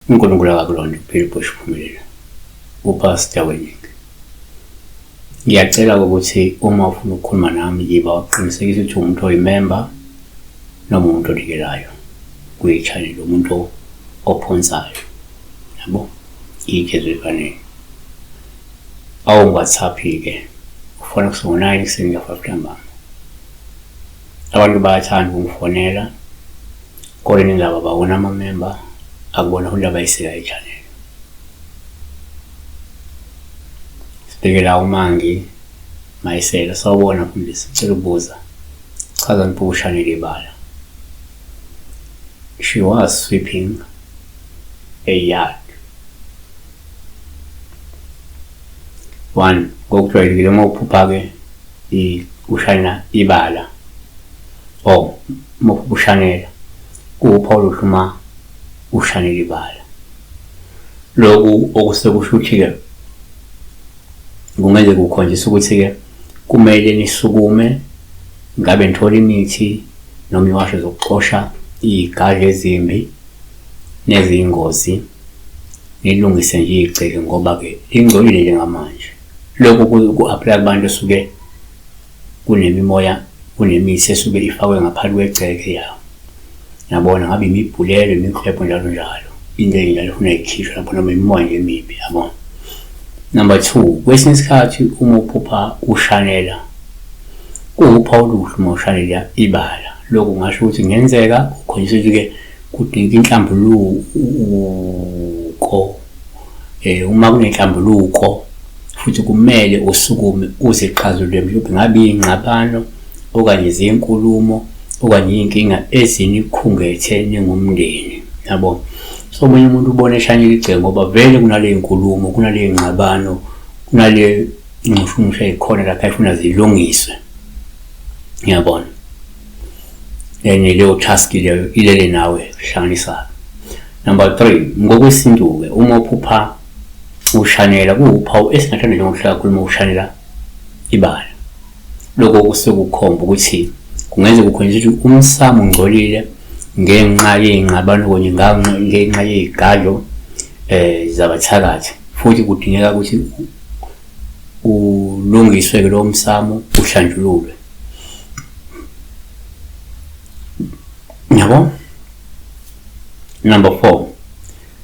UNkulunkulu akakulonde kuphela uBush Phumelela, uPastor weningi. Ngiyacela ukuthi uma ufuna ukukhuluma nami yiba uqinisekisa ukuthi umuntu oyimemba noma umuntu onikelayo kwi-channel, umuntu ophonsayo. Yabo? Itshe efanele. Awungi-WhatsApp-ke, ufona kusuka ngo-9 ekuseni kuya 5 ntambama. Abantu bayathanda ukungifonela kodwa iningi labo abawona amamemba akubona futhi abayiseka i-channel. Sibheke la uMangi Mayisela, sawubona mfundisi, ngicela ukubuza. Chaza ngiphuka ushanele ibala. She was sweeping a yard. One, ngokujwayelekile uma uphupha-ke ushanela ibala or uma uphupha ushanela kuwuphawu oluhle uma ushanela ibala. Lokhu okusekusho ukuthi-ke kungenzeka kukhonjiswa ukuthi-ke kumele nisukume ngabe nithola imithi noma iwasho zokuxosha iy'gadla ezimbi neziyingozi nilungise nje igceke ngoba-ke lingcolile njengamanje. Lokhu ku-apply kubantu esuke kunemimoya kunemithi esuke ifakwe ngaphansi kwegceke ya. Yabona ngabe imibhulelo, imiklebho njalo njalo. Into enjalo efuna ikhishwe lapho noma imimoya nje emibi yabo. Number 2, kwesinye isikhathi uma uphupha ushanela kuwuphawu oluhle uma ushanela ibala. Lokhu kungasho ukuthi kungenzeka ukhonjiswa ukuthi-ke kudingeka inhlambuluko uma kunenhlambuluko futhi kumele usukume uzixazulule mhlawumbe ngabe iy'ngxabano okanye izinkulumo okanye iy'nkinga ezinikhungethe ningumndeni yabo. So omunye umuntu ubona eshanyela igceke ngoba vele kunale nkulumo kunale ngxabano kunale nxushunxushu ey'khona lapha efuna zilungiswe ngiyabona. And leyo task leyo ilele nawe hlanganisa. Number 3, ngokwesintu-ke uma uphupha ushanela kuwuphawu esingathanda njengokuhlala kakhulu uma ushanela ibala. Lokho kusuke kukhomba ukuthi kungenzeka kukhonjiswa ukuthi umsamo ungcolile ngenxa yey'ngxabano kunye ngenxa yey'gadlo zabathakathi futhi kudingeka ukuthi ulungiswe-ke lowo msamo uhlanjululwe. Yabo? Number 4.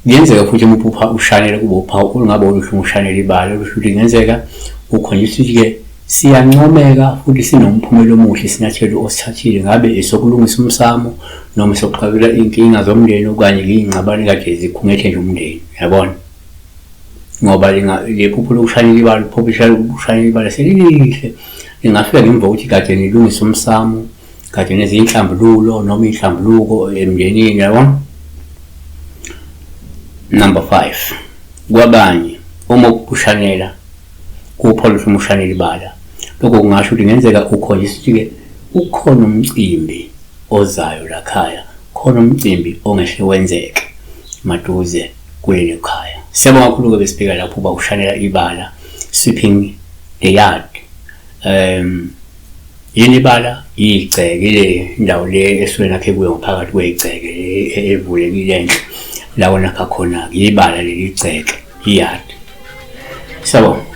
Kuyenzeka futhi uma uphupha ushanele kube uphawu olungabe oluhle uma ushanele ibala olusho ukuthi kungenzeka ukhonjiswa ukuthi-ke siyancomeka futhi sinomphumela omuhle isinyathelo osithathile ngabe esokulungisa umsamo noma esokuxazulula iy'nkinga zomndeni okanye iy'ngxabano ekade zikhungethe nje umndeni yabona ngoba lephupho lokushanela ibala uphupho lokushanela ibala selilihle lingafika ngemva kokuthi kade nilungise umsamo kade nezinhlambululo noma inhlambuluko emndenini yabo. Number 5, kwabanye uma ushanela kuphola ukuthi uma ushanela ibala lokho kungasho ukuthi kungenzeka ukhonjiswa ukuthi-ke ukhona umcimbi ozayo lakhaya khona umcimbi ongehle wenzeke maduze kuleli khaya. Siyabonga kakhulu-ke besibheka lapho uba ushanela ibala sweeping the yard. Yini ibala? Igceke ile ndawo le esuke nakhe kuyo ngaphakathi kwegceke evulekile enhle la wona khona-ke ibala leli gceke iyard. Siyabonga.